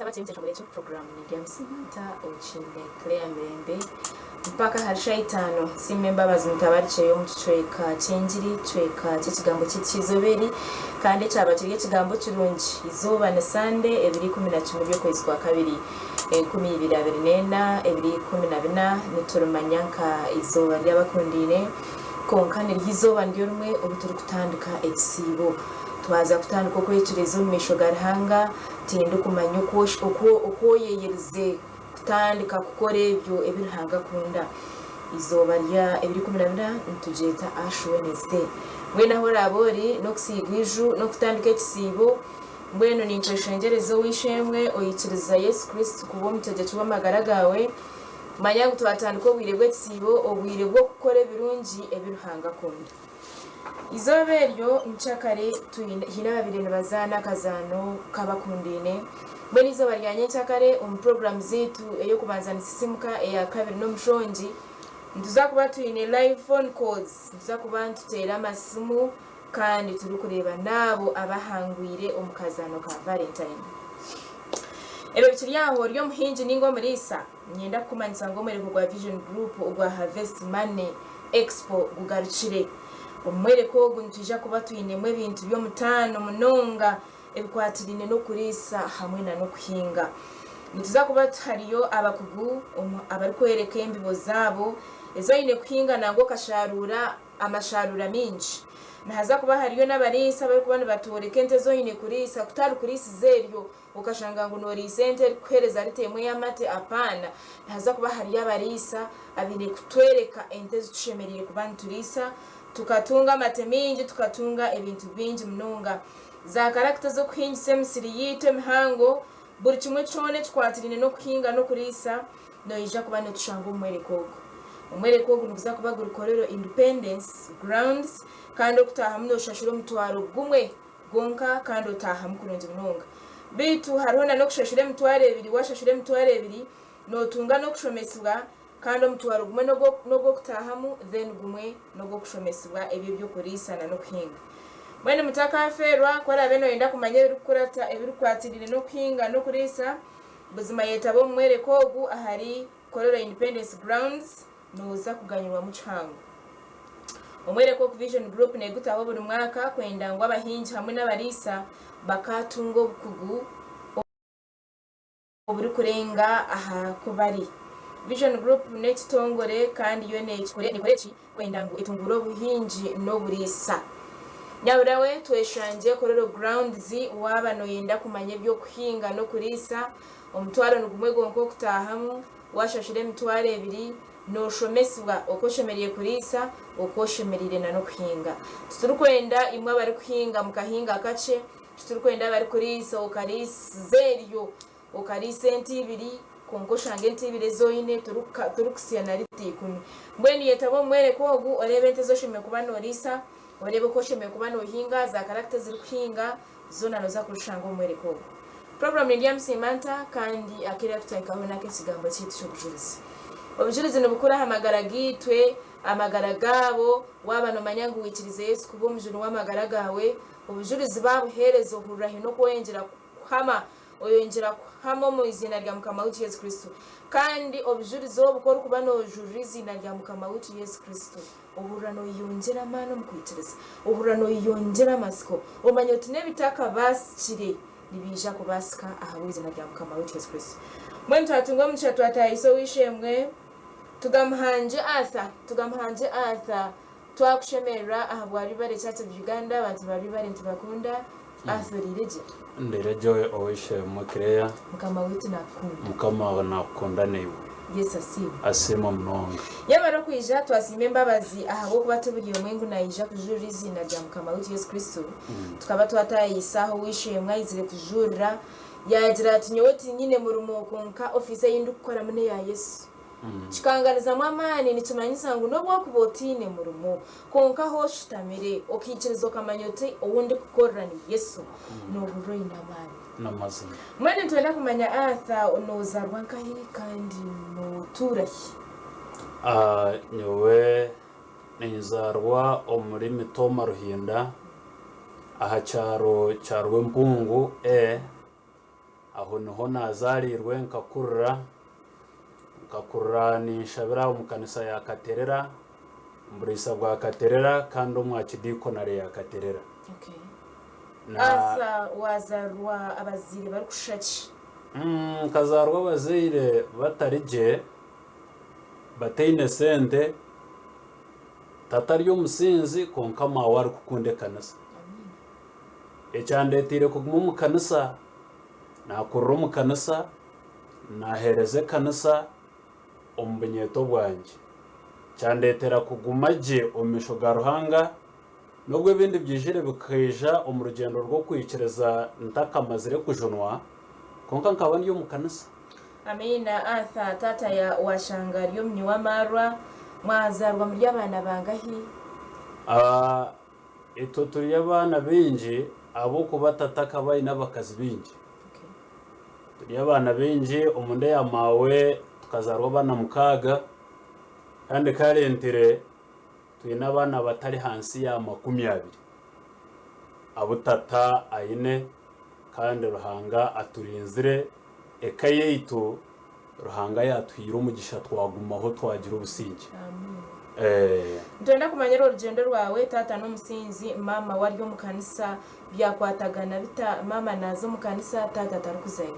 Abakyemuteka ekyo program ni Samantha Okiine Claire Mirembe mpaka ahari shaaha itaano. Siima embabazi mutabarikyeyo omu kicweka ky'engiri, kicweka ky'ekigambo kyaitu ky'eizooba eri, kandi ekyaba kiri ekigambo kirungi. Eizooba ni Sande, ebiro 11 by'okwezi kwa kabiri, 2024, ebiro 14 niturimanya nka eizooba ry'abakundaine, kwonka niryo eizooba niryo rimwe obu turikutandika ekisiibo. Twaza kutandika okwecureeza omu maisho ga Ruhanga, tindikumanya oku oyeyerize kutandika kukora ebyo ebi Ruhanga akunda. Eizooba rya ebiro 14 nitugyeta Ash Wednesday. Mbwenu ahu oraabe ori n'okusiiga eiju n'okutandika ekisiibo, mbwenu ninkweshengyereza ow'eishe-emwe oikiriza Yesu Kristo kuba omutegyeki w'amagara gaawe, manya ngu twatandika obwire bw'ekisiibo, obwire bw'okukora ebirungi ebi Ruhanga akunda. Eizooba eryo nkyakare haine ababaire nibazaana akazaano k'abakundaine. Mbwenu eizooba rya nyenkyakare omu puroguraamu zaitu ey'okubanza nisisimuka eyakabiri n'omushongi, nituza kuba twine live phone calls, nituza kuba nituteera amasimu kandi turikureeba n'abo abahangwire omu kazaano ka Valentine. Ebyo bikiri aho ori omuhingi ninga omuriisa? Niinyenda kukumanyisa ngu omworeko gwa Vision Group ogwa Harvest Money Expo gugarukire. Omu mworeko ogu nitwija kuba twinemu ebintu by'omutaano munonga ebikwatiraine n'okuriisa hamwe na n'okuhinga. Nituza kuba hariyo abakugu abarikworeka embibo zaabo ezi oine kuhinga nangwa okasharuura amasharuura maingi. Nihaza kuba hariyo n'abariisa abarikuba nibatworeka ente ezi oine kuriisa kutari kuriisiza eryo Okashanga ngu nooriisa ente erikukuheereza rita emwe y'amate? Apaana. Nihaza kuba hariyo abariisa abaine kutworeka ente ezi tushemereire kuba nituriisa, tukatunga amate maingi, tukatunga ebintu bingi munonga. Zaakarakita ez'okuhingisa emisiri yaitu emihango, buri kimwe kyona ekikwatiraine n'okuhinga n'okuriisa, noija kuba notushanga omu mworeko ogu. Omworeko ogu niguza kuba guri Kololo Independence Grounds kandi okutaahamu nooshashura omutwaro gumwe. Gwonka kandi otaahamu kurungi munonga. Beitu hariho na n'okushashura emitwaro ebiri, waashashura emitwaro ebiri nootunga n'okushomesibwa kandi omutwaro gumwe n'ogw'okutaahamu then gumwe n'ogw'okushomesibwa ebyo eby'okuriisa na n'okuhinga. Mbwenu mutakaafeerwa, ku oraabe nooyenda kumanya ebirikukurata ebirikwatiriire n'okuhinga n'okuriisa, buzima yetaba omu mworeko ogu ahari Kololo Independence Grounds nooza kuganyirwamu kihango. Omworeko ogu Vision Group neegutaho buri mwaka kwenda ngu abahingi hamwe n'abariisa bakaatunga obukugu oburikurenga aha ku bari. Vision Group n'ekitongore kandi yo nekora eki kwenda ngu etunguure obuhingi n'oburiisa. Nyabura we tweshangye Kololo Grounds waaba noyenda kumanya eby'okuhinga n'okuriisa, omutwaro nigumwe gwonka okutaahamu, waashashura emitwaro ebiri, Nooshomesibwa oku oshemereire kuriisa, oku oshemereire na n'okuhinga. Titurikwenda imwe abarikuhinga mukahinga kakye, titurikwenda abarikuriisa okariisiza eryo, okariisa ente ibiri kwonka oshange ente ibiri ezi oine torikutsya na rita ikumi. Mbwenu yetaba omu mworeko ogu oreebe ente ezi oshemereire kuba nooriisa, oreebe oku oshemereire kuba noohinga, zaakarakita ezirikuhinga, zoona nooza kuzishanga omu mworeko ogu. Puroguraamu Nindyamusiima Nta kandi akaire aku twahikaho n'ak'ekigambo kyaitu ky'obujurizi. Obujurizi nibukuru aha magara gaitwe, amagara gaabo, waaba noomanya ngu waikirize Yesu kuba omujuni w'amagara gaawe, obujurizi baabuheereza ohurira haine oku oyongyera kuhama, oyongyera kuhama omu iziina rya Mukama waitu Yesu Kristo. Kandi obujurizi obu ku orikuba noojurira eiziina rya Mukama waitu Yesu Kristo, Ohurira noyeyongyera amaani omu kwikiriza. Ohurira noyeyongyera amatsiko. Omanya oti n'ebitakabaasikire nibiija kubaasika ahabw'eiziina rya Mukama waitu Yesu Kristo. Mbwenu twatunga omugisha twataahiisa ow'eishe-emwe Tugamuhangye Arthur. Tugamuhangye Arthur, twakushemererwa ahabwa Ribare Church of Uganda. Abantu ba Ribare nitubakunda. Arthur oriire gye? Ndiire gye ow'eishe-emwe Claire. Mukama waitu nakukunda. Mukama nakukunda naiwe. Yesu asiimwe. Asiimwe munonga. Yebare okwija, twasiima embabazi ahabw'okuba ti buri omwe ngu naija kujurira eiziina rya Mukama waitu Yesu Kristo. Tukaba twataayayiisa aha ow'eishe-emwe aizire kujurira, yaagira ati, Nyowe tinyine murimo kwonka ofiisi ei ndikukoramu n'eya Yesu. Kikanganizamu amaani nikimanyisa ngu n'obu okuba otaine murimo, kwonka ahu oshutamire okaikiriza okamanya oti ou ndikukorera ni Yesu, noohurira oine amaani. N'amazima. Mbwenu nitwenda kumanya Arthur, noozarwa nkahi kandi nootuura hi? Nyowe ninzaarwa omuri Mitooma Ruhinda aha kyaro kya Rwempungu A. Aho niho nazaariirwe nkakurira, nkakurira ninshabira omu kanisa ya Katerera, omu buriisa bwa Katerera kandi omu Archidiikonare ya Katerera. Okay. Na Arthur wazaarwa abazaire barikushusha ki? Nkazaarwa abazaire batari gye, bataine sente, tata ari omusinzi kwonka maawe arikukunda ekanisa. Amiina. Ekyandeteire kuguma omu kanisa, naakurira omu kanisa, naaheereza ekanisa omu bunyeeto bwangye. Kyandeetera kuguma gye omu maisho ga Ruhanga, n'obu ebindi byaijire bikaija omu rugyendo rw'okwikiriza ntakamazire kujunwa, kwonka nkaba ndi omu kanisa. Amiina Arthur taata ya washanga ari omunywi w'amaarwa, mwazaarwa muri abaana bangahi? Itwe turi abaana baingi ahabw'okuba tata akaba aine abakazi baingi. Turi abaana baingi omunda ya maawe tukazaarwa abaana mukaaga kandi karentire twine abaana batari ahansi ya 20 abu tata aine kandi Ruhanga aturinzire eka yaitu Ruhanga yaatuhaire omugisha twagumaho twagira obusingye. Nitwenda kumanya orwo rugyendo rwawe, taata n'omusinzi, maama we ari omu kanisa, byakwatagana bita? Maama naaza omu kanisa, taata tarikuzayo.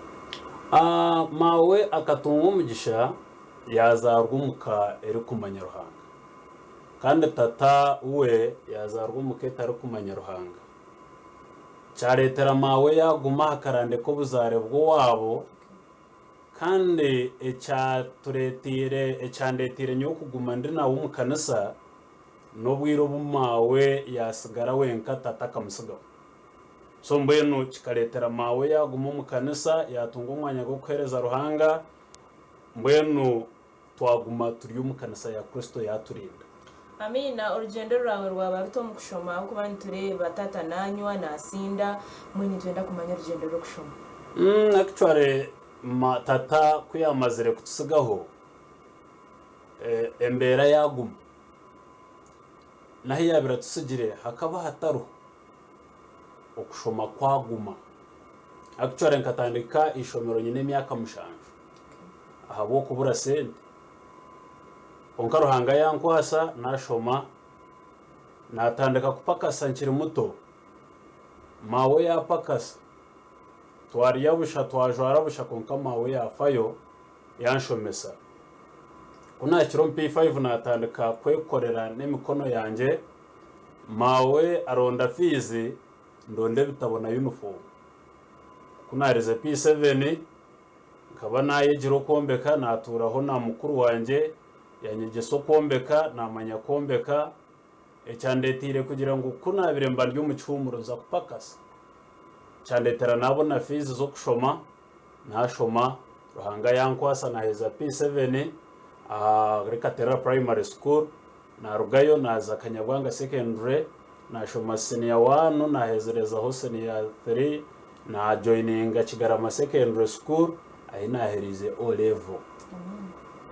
Maawe akatunga omugisha yaazaarwa omu ka erikumanya Ruhanga. Kandi tata we yaazaarwa omu ka etarikumanya Ruhanga. Kyareetera maawe yaaguma aha karande k'obuzaare bw'owaabo. Kandi ekyatureeteire, ekyandeeteire nyowe kuguma ndi nawe omu kanisa, n'obwire obu maawe yaasigara wenka tata akamutsigaho. So mbwenu kikareetera maawe yaaguma omu kanisa, yaatunga omwanya gw'okuheereza Ruhanga, mbwenu twaguma turi omu kanisa ya Kristo yaaturinda. Amiina, orugyendo rwawe rwaba ruta omu kushoma ahabw'okuba nitureeba taata nanywa, nasinda, mbwenu nitwenda kumanya orugyendo rw'okushoma. Actually ma tata ku yamazire kutusigaho embeera yaguma. N'ahu yabire atusigire hakaba hatariho, okushoma kwaguma. Actually nkatandika eishomero nyine emyaka mushanju. Ahabw'okubura sente. Kwonka Ruhanga yankwasa nashoma, natandika kupakasa nkiri muto. Maawe yapakasa, twarya busha twajwara busha kwonka maawe yafayo yanshomesa. Ku nahikire omu P5 natandika kwekorera n'emikono yangye, maawe aronda fiizi ndonda ebitabo na yunifoomu. Ku naherize P7, Nkaba naayegyire okwombeka, naatuuraho na mukuru wangye, yaanyegyesa okwombeka, naamanya kwombeka, ekyandeeteire kugira ngu ku naabaire mba ndi omu kihuumuro nza kupakasa. Kyandeetera naabona fiizi z'okushoma, naashoma, Ruhanga yaankwasa naaheza P7 ahari Katerera Primary School, naarugayo naaza Kanyabwanga Secondary, Naashoma siniya waanu naahezerezaho siniya thiri, naajoyininga Kigarama Secondary School ahi naahereize O Level.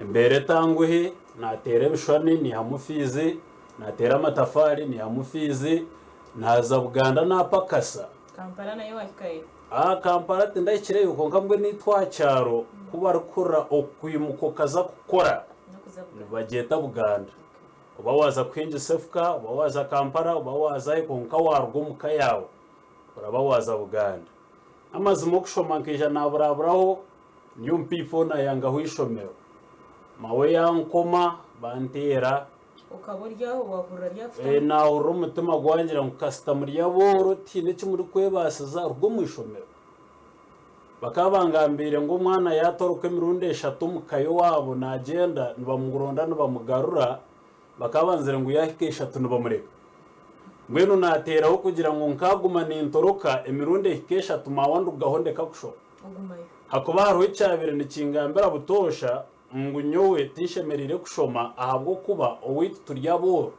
Embeera etanguhi, naateera ebishushani niihamu fiizi, naateera amatafaari niihamu fiizi, naaza Buganda naapakasa. Kampala nayo waahikayo? Kampala tindahikireyo kwonka mbwenu itwe aha kyaro ku barikuhurira okwimuka okaza kukora nibagyeta Buganda. Oba waaza kuhingisa efuka, oba waaza Kampala, oba waaza hi, kwonka waaruga omu ka yaawe oraba waaza Buganda. N'amazima okushoma nkaija naaburaburaho, ndi omu P4 naayangaho eishomero. Maawe yankoma banteera. Okaba ori aho waahurira ryakutama? Naahurira omutima gwangira ngu kasita muri abooro tihaine eki murikwebaasiza, ruga omu ishomero. Bakaba bangambiire ngu omwana yaatoroka emirundi eshatu omu ka y'owaabo naagyenda nibamuronda nibamugarura, bakaba banzire ngu yaahika eshatu nibamureka. Mbwenu naateeraho kugira ngu nkaaguma nintoroka emirundi ehika eshatu maawe andugaho ndeka kushoma. Ogumayo. Hakuba hariho ekyabaire nikingambira butoosha ngu nyowe tinshemereire kushoma ahabw'okuba owaitu turi abooro.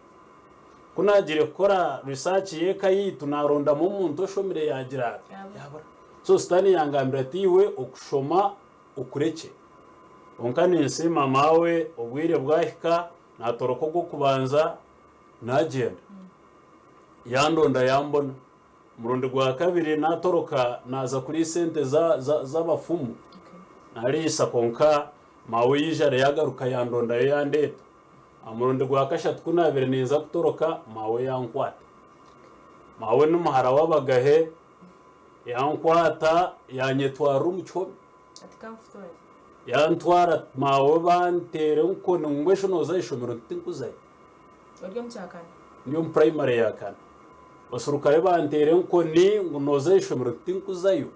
Ku naagiire kukora research y'eka yaitu naarondamu omuntu oshomire yaagira ati, Yaabura. So sitaane yangambira ati iwe okushoma okurekye. Kwonka ninsiima maawe obwire bwahika naatoroka ogw'okubanza naagyenda. Yandonda yambona. Omurundi gwa kabiri naatoroka naaza kuriisa ente z'abafumu. Naariisa kwonka maawe yaija yaagaruka yandondayo yandeeta. Aha murundi gwa kashatu ku naabaire ninza kutoroka, maawe yankwata. Maawe ni muhara w'Abagahe, yankwata yanyetwarira omu kihome. Yantwara maawe banteera enkoni ngu mbwenu shi nooza aha ishomero? Nti tinkuzayo. Ori omu kyakana? Ndi omu purayimare ya kana. Abaserukare banteera enkoni ngu nooza aha ishomero? Nti tinkuzayo.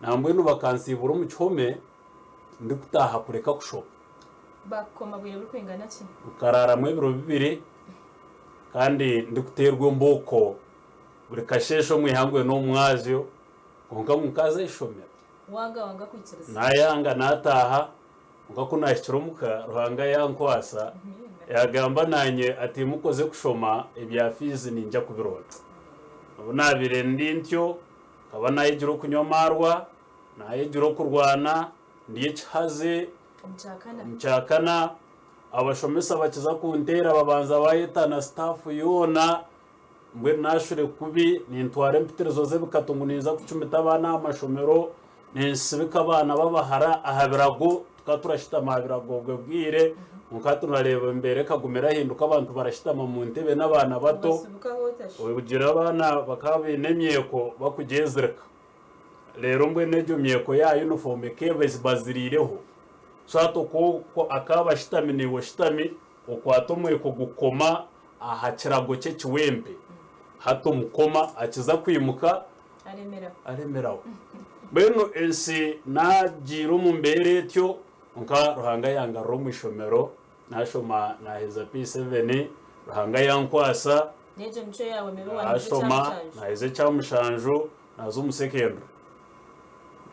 Nambwenu bakansiibura omu kihome ndikutaaha kureka kushoma. Baakukoma bwire burikwingana ki? Nkaraaramu ebiro bibiri kandi ndikuteerwa embooko buri kasheeshe omu ihangwe n'omu mwazyo, kwonka ngu nkaaza aha ishomero. Waanga wanga kwikiriza. Naayanga naataaha, kwonka ku naahikire omuka Ruhanga yaankwasa, yaagamba naanye ati mukoze kushoma ebya fiizi niinyija kubironda. Obu naabaire ndi ntyo, nkaba naayegire okunywa amaarwa, naayegire okurwana, ndi ekihaze, omu kyakana, abashomesa bakiza kunteera babanza baayeta na sitaafu yoona, mbwenu naashure kubi, nintwara empitirizo z'ebikato ngu ninza kucumita abaana aha mashomero, ninsibika abaana b'abahara aha birago, tukaba turashutama aha birago obwo bwire, kwonka hati noreeba embeera ekaguma erahinduka abantu barashutama omu ntebe n'abaana bato, ogira abaana bakaba baine emyeko bakugyezirika. Reero mbwenu egyo myeko ya yunifoomu ekeeba ebaziriireho. So hati oku akaaba ashutami naiwe oshutami, okwata omweko gukoma aha kirago ky'ekiwempe. Hati omukoma akiza kwimuka aremeraho. Mbwenu ensi naagiire omu mbeera etyo, kwonka Ruhanga yangarura omu ishomero, Naashoma naaheza P7, Ruhanga yankwasa. N'egyo micwe yaawe mibi waaheza Naashoma ekyamushanju. naaheza ekyamushanju, naaza omu secondary.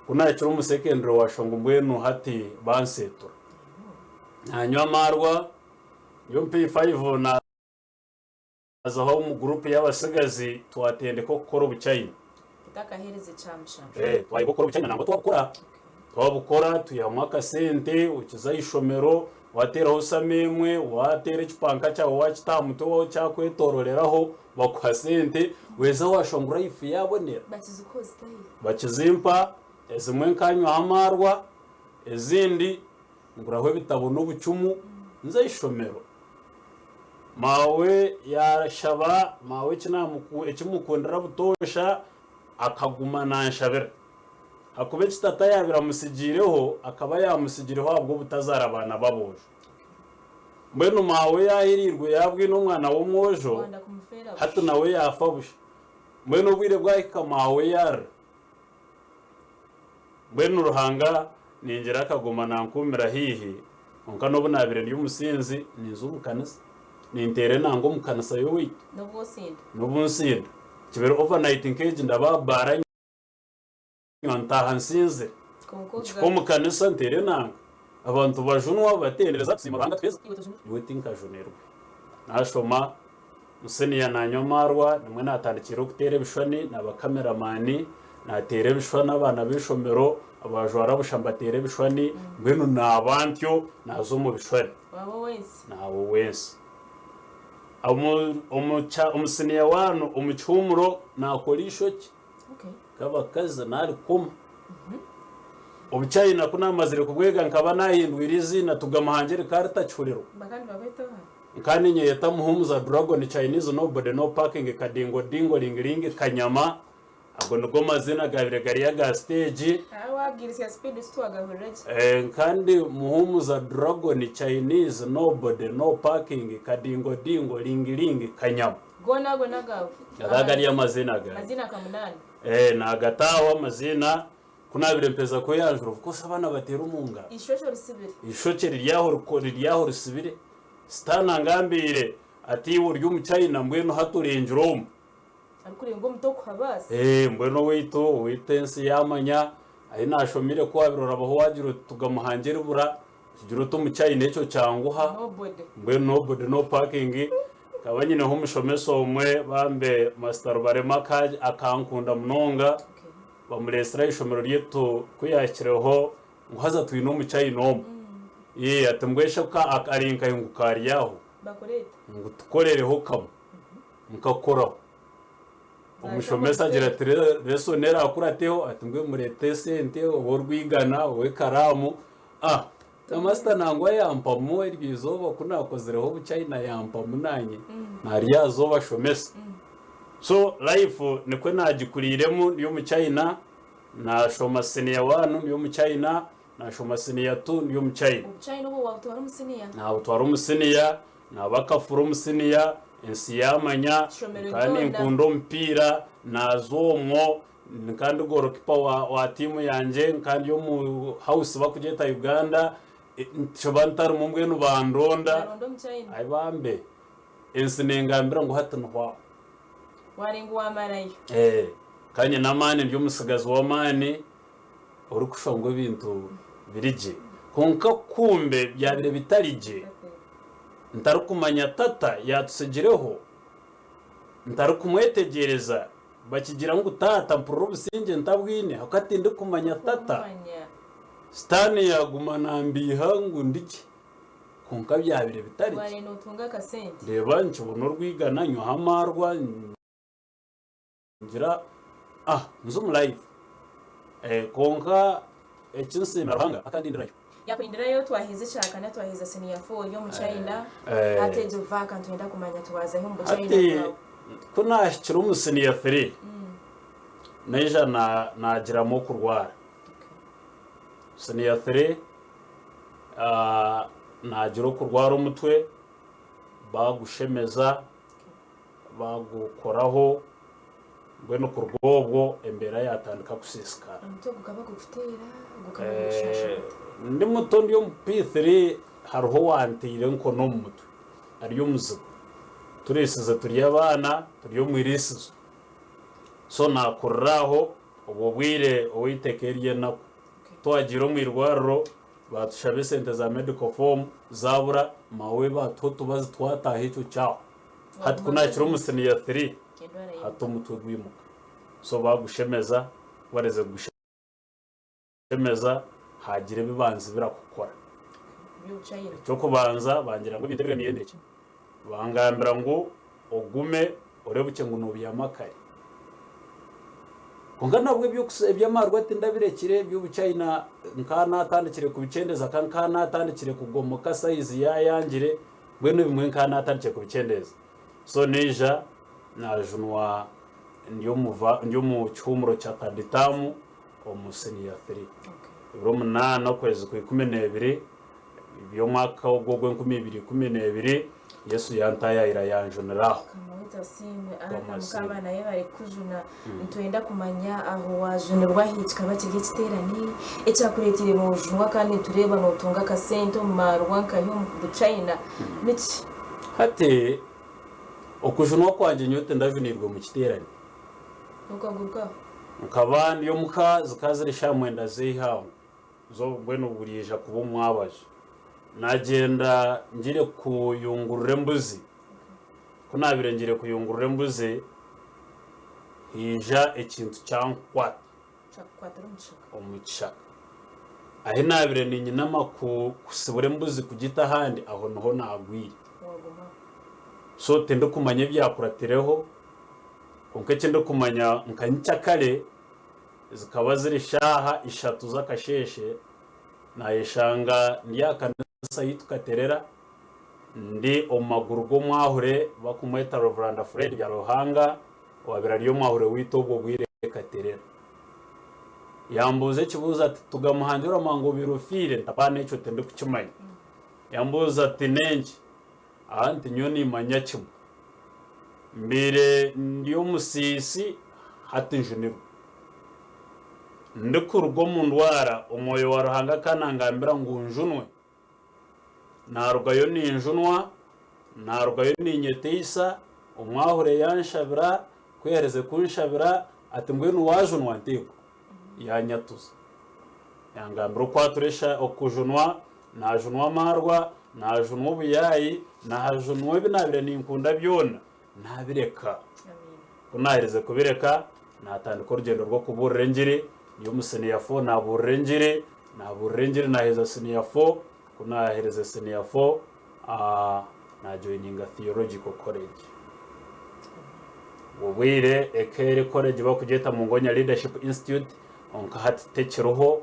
Ku naahikire omu secondary waashusha ngu mbwenu hati banseetura. Naanywa amaarwa, ndi omu P5 naazaho omu guruupu y'abatsigazi twatendeka okukora obuchina. Otakaheereza ekyamushanju. Twayega okukora obuchina nangwa twabukora. Twabukora twihamu akasente, okiza aha ishomero wateeraho sama emwe, wateera ekipanka kyawe wakita aha mutwe waawe kyakwetororeraho bakuha sente, weeza waashusha ngu life yaabonera. Bakizikuha ozitahe? Bakizimpa, ezimwe nkanywaho amaarwa, ezindi nguraho ebitabo n'obucumu nza aha ishomero. Maawe yaashaba, maawe eki mukundira butoosha akaguma naanshabira. Ahakuba eki tata yaabaire amutsigiireho, akaba yaamutsigireho ahabw'obutazaara baana b'aboojo. Mbwenu maawe yaahiriirwe yaabwine omwana w'omwojo, hati nawe yaafa busha. Mbwenu obwire bwahika maawe yaarira. Mbwenu Ruhanga ningira akaguma nankuumira haihi, kwonka n'obu naabaire ndi omusinzi, ninza omu kanisa. Ninteera enanga omu kanisa y'owaitu. N'obu osinda? N'obu nsinda. Kibaire overnight nk'egi ndaba aha baara nywa ntaaha nsinzire. Kwonka Nkika omu kanisa nteera enanga. Abantu bajunwa batendereza tusiima Ruhanga tweza. Iwe tojunirwe? Nyowe tinkajunirwe. Naashoma. Mu siniya nanywa amaarwa, nimwo naatandikiire okuteera ebishushani naaba kameramani, naateera ebishushani abaana b'eishomero abaajwara busha mbateera ebishushani, mbwenu naaba ntyo naaza omu bishushani. Waaba ow'ensi? Naaba ow'ensi. Omu siniya waanu omu kihuumuro naakora eishokye nk'abakazi naarikoma. Obuchayina ku naamazire kubwega nkaba naahindwire eiziina Tugamuhangye rikaba ritakihurirwa. Bakaba nibakweta oha? Nka ninyeyeta Muhumuza Dragon Chinese Nobody No Parking Kadingo Dingo Ling Ling Kanyama ago nigo mazina gabire gari aga stage. Haa wagirisya speed titwagahurira gye. Nka ndi Muhumuza Dragon Chinese Nobody No Parking Kadingo Dingo Ling Ling Kanyama. Goona ago n'agaawe? Aga gari amazina gange. Amaziina nka munaana. Nagataho amaziina Ku naabaire mpeza kweyanjura, of course abaana bateera omu ngaro. Eishokye orisibire. Eishokye riri aho riri aho risibire. Sitaane angambiire ati iwe ori omuchina mbwenu hati orengire omu. Arikurenga omu tokuha baasi. Eeh mbwenu owaitu owaitu ensi yaamanya ahi naashomire ku waabire orabaho waagira oti tugamuhangye eribura okigira oti omuchina ekyo kyanguha. Nobody. Mbwenu nobody no parking. Nkaba nyineho omushomesa omwe bambe Master Rubarema akankunda munonga. Bamureetsire aha ishomero ryaitu ku yaahikireho ngu haza twine omuchina omwe. Yee ati mbwenu shi ari nkahi ngu kari aho ngu tukorereho kamwe nkakoraho. Omushomesa agira ati lesson erakurateho ati mbwenu mureete esente oba orwigana oba ekaraamu. Ah na master nangwa yampamu eryo izooba ku naakozireho obuchina yampamu naanye narya zooba shomesa. So life nikwo naagikuriiremu ndi omuchina, naashoma senior one ndi omuchina, naashoma senior two ndi omuchina. Obuchina obwo waabutwara omu siniya? Naabutwara omu siniya. Naaba akafura omu siniya, ensi yaamanya, Ishomero nkaba ryona. ninkunda omupiira, naaza omwo, nkaba ndi goolokipa wa, wa tiimu yangye, nkaba ndi omu house bakugyeta Uganda, nkiba ntarimu mbwenu bandonda. Baronda omuchina. Ai bambe, ensi nengambira ngu hati nihwaho. Warenga wamarayo. Eh, nkaba nyine amaani ndi omutsigazi w'amaani orikushusha ngu ebintu biri gye. Kwonka kumbe byabire bitari gye. Ntarikumanya tata yaatutsigireho, ntarikumwetegyereza, bakigira ngu taata mpurira obusingye ntabwine ahakuba tindikumanya tata. Sitaane yaaguma naambiiha ngu ndi gye, kwonka byabire bitari gye. Ndeeba nkibona orwigana, nywaho amaarwa. Ngira ah nza omu live eh kwonka eki nsiimira Ruhanga akandindirayo. Yakurindirayo twaheza ekyakana twaheza senior four ori omu China Eh. hati egyo vaaka nitwenda kumanya tiwazahi omu buchina Hati bwawe. ku naahikire omu senior three naija na naagiramu okurwara. Senior three ah, naagira okurwara omutwe baagushemeza. Baagukoraho, mbwenu kuruga obwo embeera yaatandika kusiisikara. Omutwe gukaba gukuteera, gukaba nigushasha guta? Ndi muto ndi omu P3 hariho owanteire enkono omu mutwe ari omuzigu. Turiisize turi abaana turi omu iriisizo. So naakurira aho, obwo bwire owaitu eka eri enaku. Twagiire omu irwariro baatushaba esente za medical form zaabura, maawe baatuha otubazi twataaha ekyo kyahwa. Hati ku naakira omu siniya thiri, hati omutwe gwimuka. So baagushemeza, ku bareze kugushemeza, haagira ebi banzibira kukora. Eky'okubanza bangira ngu ebintu ebiremire mbirekye. Bangambira ngu ogume orebukye ngu noobyama kare. Kwonka nabwo eby'amarwa tindabirekire, eby'obuchaina nka naatandikire kubikyendeza, nka naatandikire kugomoka sayizi yaayangire. Mbwenu ebimwe nkaba naatandikire kubikyendeeza. So naija naajunwa ndi omu ndi omu kihuumuro kya third term omu senior three. Ebiro munaana okwezi kwa 12 by'omwaka ogwo ogw'enkumi ibiri ikumi n'ebiri, Yesu yantaayaayira yanjunira aho. Mukama waitu asiimwe. Mukama Mukama asiimwe. naye kukujuna. Nitwenda kumanya ahu waajunirwa hi kikaba kiri ekiteerane ekyakureeteire noojunwa kandi nitureeba nootunga akasente omu maarwa nkahi omu Buchina. Niki? Hati okujunwa kwangye nyowe tindajunirwe mu kiteerane. Okagurukaho? Nkaba ndi omuka zikaba ziri shaaha mwenda z'eihangwe zo mbwenu buriija kuba omwabazyo. Naagyenda ngiire kuyungurura embuzi. Ku naabaire ngiire kuyungurura embuzi, haija ekintu kyankwata Kyakukwatira omu kishaka. omu kishaka. Ahi naabaire niinyinama kusibura embuzi kugita ahandi, aho niho naagwire. Waagumaho. So tindikumanya ebyakuratireho, kwonka eki ndikumanya nka nyikyakare zikaba ziri shaaha ishatu z'akasheeshe, naayeshanga ndi aha kanisa yaitu Katerera, Ndi omu maguru g'omwahure bakumweta Rev. Fred Byaruhanga owaabaire ari omwahure waitu obwo bwire Katerera. Yambuuza ekibuuzo ati, Tugamuhangi oramanya obaire ofiire? Nti, Apaana ekyo tindikukimanya. Yambuuza ati, N'enki? Aha nti, Nyowe nimmanya kimwe. Mbaire ndi omusiisi, hati njunirwe. Ndikuruga omu ndwara, Omwoyo wa Ruhanga akanangambira ngu njunwe. Naarugayo ninjunwa, naarugayo ninyeteisa, omwahure yanshabira, ku yaaherize kunshabira ati mbwenu waajunwa? Nti eego. Yaanyatuza. Yangambira oku aturesha okujunwa, naajunwa amaarwa, naajunwa obuyaayi, naajunwa ebi naabaire ninkunda byona, naabireka. Ku naaherize kubireka, naatandika orugyendo rw'okubuurira engiri, ndi omu siniya fo naabuurira engiri, naabuurira engiri naaheza siniya fo, ku naaherize siniya fo, naajoyininga Theological College. Obwo bwire eka eri college bakugyeta Mungonya Leadership Institute kwonka hati tekiriho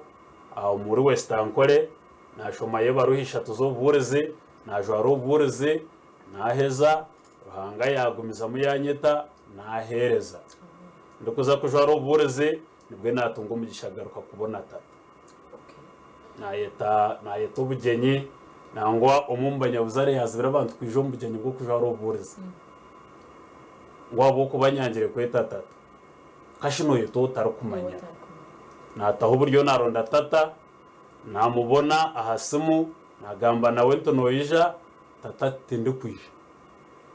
omuri West Ankole. Nashomayo ebaruha ishatu z'obubuurizi, najwara obubuurizi, naheza Ruhanga yagumizamu yanyeta naheereza. Ndikuza kujwara obubuurizi nibwe natunga omugisha garuka kubona tata. Nayeta nayeta obugyenyi nangwa omwe omu banyabuzaare yaazibira abantu kwija omu bugyenyi bw'okujwara obubuurizi ngu ahabw'okuba nyangire kweta tata. Kashi nooyeta ou otarikumanya. Naataho oburyo naaronda tata, naamubona aha simu, naagamba nawe nti noija? Tata ati tindikwija.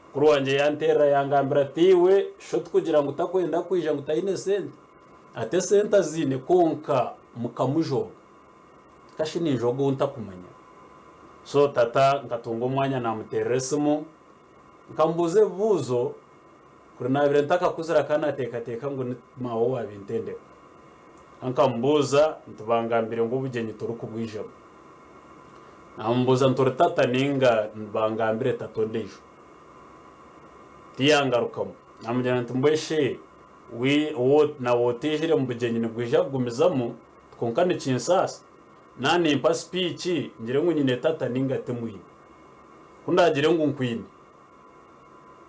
Mukuru wangye yanteerera yangambira ati iwe sho tikugira ngu takwenda kwija ngu taine sente? Ati esente aziine kwonka mukamujooga. Kashi ninjooga ou ntakumanya? So tata nkatunga omwanya namuteerera esimu nkamubuuza ebibuuzo kuri naabaire ntakakuzire akaba naateekateeka ngu ni maawe owaabintendeka. Nkamubuuza nti bangambire ngu obugyenyi torikubwijamu. Namubuuza nti ori tata ninga bangambire tata ondiijo? Tiyangarukamu. Namugira nti mbwenu shi nawe otaijire omu bugyenyi nibwija kugumizamu kwonka nikinsaasa naanimpa sipiiki ngire ngu nyine tata ninga timwine. Ku ndaagire ngu nkwine,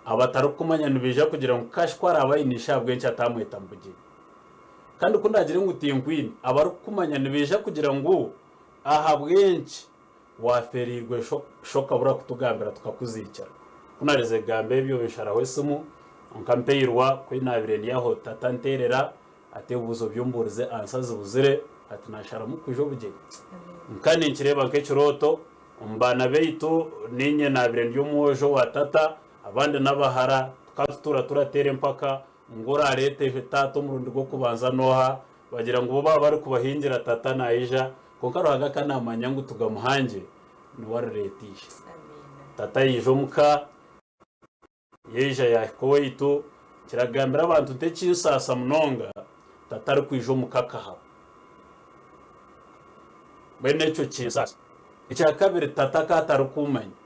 abatarikukumanya nibaija kugira ngu kashi ku araabe aine ishe ahabw'enki ataamweta mu bugyenyi? Kandi ku ndaagire ngu tinkwine, abarikukumanya nibaija kugira ngu ahabw'enki Waafeereirwe sho okabura kutugambira tukakuziikira. Ku naaherize kugamba ebyo nsharaho esimu, kwonka mpairwa ku naabaire ndi aho tata anteerera ati ebibuuzo bi ombuurize ansa zibuzire ati naasharamu kwija obugyenyi. Nka ninkireeba nk'ekirooto, omu baana baitu niinye naabaire ndi omwojo wa tata abandi n'abahara tukaba tutuura turateera empaka ngu oraareete taata omurundi gw'okubanza n'oha? Bagira ngu bo baaba barikubahingira tata naija, kwonka Ruhanga ka naamanya ngu tugamuhangye, niwe arireeta ishe. Tata yaija omuka, yaija yaahika owaitu, kiragambira abantu nti ekinsaasa munonga, tata arikwija omuka akahaba. Mbwenu ekyo kinsaasa. Ekya kabiri tata ka atarikuumanya,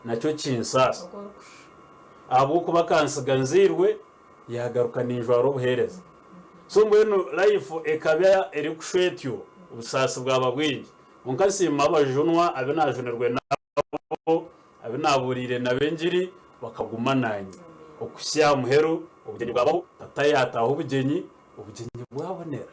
nakyo kinsaasa. Ahabw'okuba akantsiga nzairwe, yaagaruka ninjwara obuheereza. So mbwenu life ekaba erikushwa etyo, obusaasi bwaba bwingi. Kwonka nsiima abajunwa abu naajunirwe nabo, abu naabuuriire nabo engiri, bakaguma naanye okuhitsya aha muheru, obugyenyi bwabaho, tata yaataaha obugyenyi, obugyenyi bwabonera.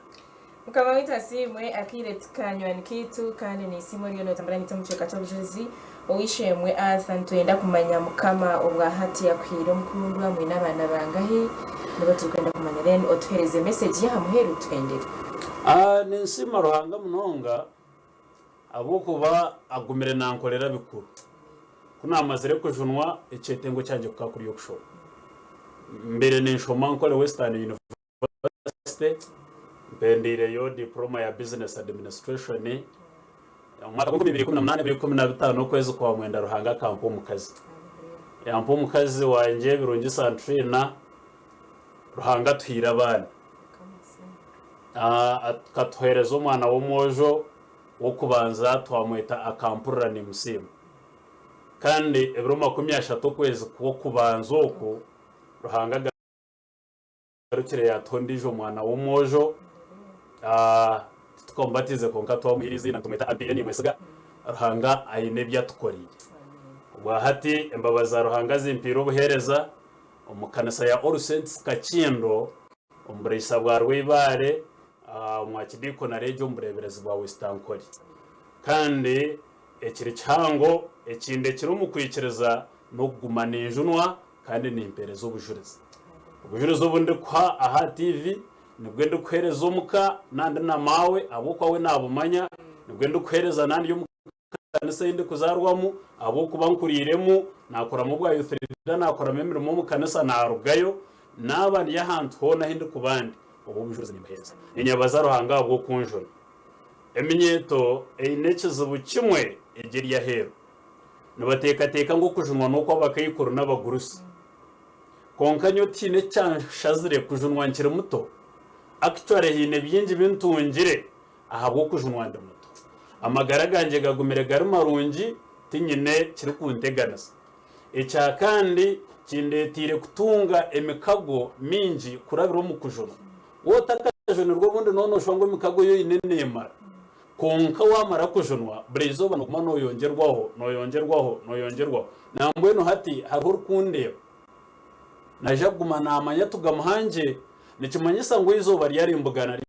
Mukama waitu asiimwe, akaire tikanywani kaitu kandi nisiima oriyo notambura naitwe omu kicweka ky'obujurizi. Ow'eishe-emwe Arthur nitwenda kumanya Mukama obwahati akuhaire omukundwa mwine abaana bangahi? Nibo turikwenda kumanya then otuhereze message y'aha muheru tuhendere. Ninsiima Ruhanga munonga ahabw'okuba agumire nankorera bikuru. Ku naamazire kujunwa ekyetengo kyangye kukaba kuri okushoma. Mbaire ninshoma Nkore Western University, mpendeireyo diploma ya Business Administration. Omu mwaka gw'enkumi ibiri ikumi na munaana ebiro 15 okwezi kwa mwenda Ruhanga akampa omukazi. Yampa omukazi wangye Birungi Santrina, Ruhanga atuhaire abaana. Akatuheereza omwana w'omwojo w'okubanza twamweta Akampurira Nimusiima. Kandi ebiro 30 okwezi kw'okubanza oku Ruhanga Agarukire yaatuha ondiijo mwana w'omwojo. Titukamubatiize kwonka twamuhaire eiziina nitumweta Abigail Nimwesiga. Ruhanga aine ebi atukoreire. Obwa hati embabazi za Ruhanga zimpaire obuheereza omu kanisa ya All Saints Kakindo omu buraisa bwa Rweibare omu Archdeaconry egyo omu bureeberezi bwa West Ankole. Kandi ekiri kihango ekindekire omu kwikiriza n'okuguma ninjunwa kandi nimpeereza obujurizi. Obujurizi obu ndikuha aha tiivi nibwo ndikuheereza omuka nandi na maawe ahabw'okuba we naabumanya, nibwo ndikuheereza nandi omu kanisa ei ndikuzaarwamu ahabw'okuba nkuriiremu, naakoramu obwa youth leader, naakoramu emirimo omu kanisa naarugayo, naaba ndi ahantu hoona ahu ndikuba ndi, obwo obujurizi nimbuheereza. Ninyebaza Ruhanga ahabw'okunjuna. Eminyeeto eine ekizibu kimwe egi eri aheeru. Nibateekateeka ngu okujunwa n'okw'abakaikuru n'abagurusi. Kwonka nyowe tihaine ekyanshazire kujunwa nkiri muto. Actually haine bingi bi ntungire ahabw'okujunwa ndi muto. Amagara gangye gagumire gari marungi, tinyine kirikunteganisa. Ekya kandi kindeeteire kutunga emikago mingi kurabira omu kujunwa. Waaba otakajunirwe obundi nooba nooshusha ngu emikago ei oine neemara. Kwonka waamara kujunwa, buri izooba nooguma nooyongyerwaho, nooyongyerwaho, nooyongyerwaho. Nambwenu hati hariho orikundeeba, naija kuguma naamanya tugamuhangye. Nikimanyisa ngu eizooba ryarimbugana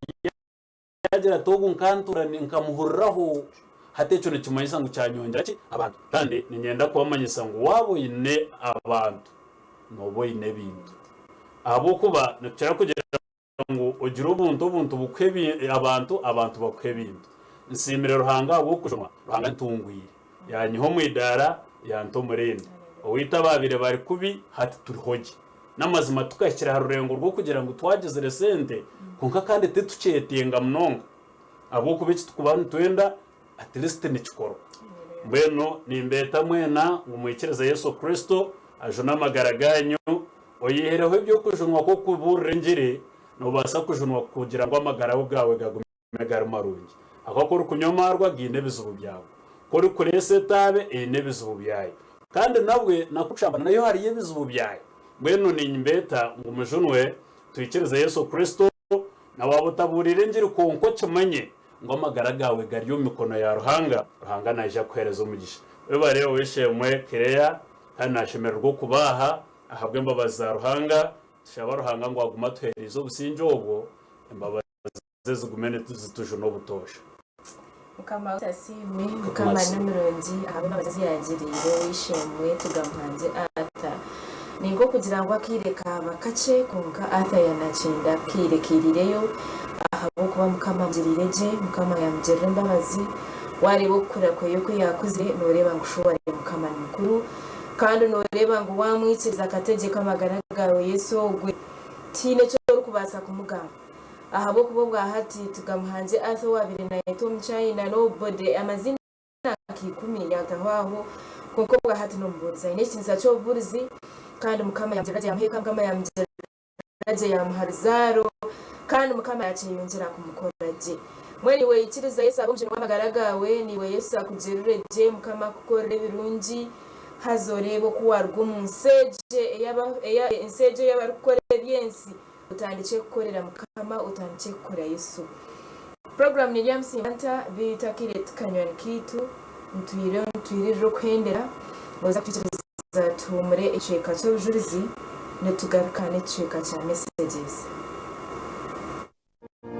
Yaagira ati, Ogu nkantuura nkamuhuriraho. Hati ekyo nikimanyisa ngu kyanyongyera ki? Abantu. Kandi niinyenda kubamanyisa ngu waaba oine abantu, nooba oine ebintu. Ahabw'okuba nitukira kugira ngu ogire obuntu, obuntu bukuhe abantu, abantu bakuhe ebintu. Nsiimire Ruhanga ahabw'okujunwa. Ruhanga antungwire, yaanyiha omu idaara, yanta omu rindi. Owaitu abaabaire bari kubi, hati turiho gye. N'amazima tukahikire aha rurengo rw'okugira ngu twagizire sente kwonka kandi titukyetenga munonga ahabw'okuba eki turikuba nitwenda at least nikikorwa. Mbwenu nimbeeta mwena ngu mwikirize Yesu Kristo ajune amagara gaanyu. Oyihireho eby'okujunwa kw'okubuurira engiri, noobaasa kujunwa kugira ngu amagara gaawe gagume gari marungi. Ahakuba ku orikunywa amaarwa gaine ebizibu byago. Ku orikureesa etaabe eine ebizibu byayo. Kandi nabwe na kushambana nayo hariyo ebizibu byayo. Mbwenu niimbeeta ngu mujunwe, twikirize Yesu Kristo, na waaba otabuuriire engiri kwonka okimanye ngu amagara gaawe gari omu mikono ya Ruhanga, Ruhanga naija kukuheereza omugisha. Webare ow'eishe-emwe Claire, kandi naashemererwa okuba aha ahabw'embabazi za Ruhanga. Tushaba Ruhanga ngu agume atuheereize obusingye obwo, embabazi. ze zigume nizitujuna obutoosha. Mukama waitu asiimwe. Mukama ni murungi ahabw'embabazi ezi yaagiriire ow'eishe-emwe Tugamuhangye Arthur. Ni nk'okugira ngu akaire kaaba kakye kwonka Arthur yaanakyenda akaire kairiireyo ahabw'okuba Mukama amugiriire gye, Mukama yaamugirira embabazi. Waareeba okukura kwe oku yaakuzire nooreeba ngu shuwa Mukama ni mukuru kandi nooreeba ngu waamwikiriza akategyeka amagara gaawe Yesu ogwe tihaine eki orikubaasa kumugamba. Ahabw'okuba obwa hati Tugamuhangye Arthur owaabaire naayetwa Omuchina Nobody amaziina nka ikumi yaataho aho, kwonka obwa hati n'omubuurizi. Aine ekitiinisa ky'obubuurizi kandi Mukama yaamugirira gye yaamuha eka, Mukama yaamugirira gye yaamuha ruzaaro kandi Mukama yaakyeyongyera kumukora gye. Mbwenu iwe ikiriza Yesu abe omujuni w'amagara gaawe, naiwe Yesu akugirire gye, Mukama akukorere ebirungi haza oreebe oku waaruga omu nsi egyo ey'abarikukora eby'ensi. Otandikye kukorera Mukama, otandikye kukora Yesu. Puroguramu neri aha Musiimanta, beitu akaire ti kanywani kaitu, ntwire nitwiririra okuhendera, nooza kutwikiriza tuhuumure ekicweka ky'obujurizi, nitugaruka n'ekicweka kya messages.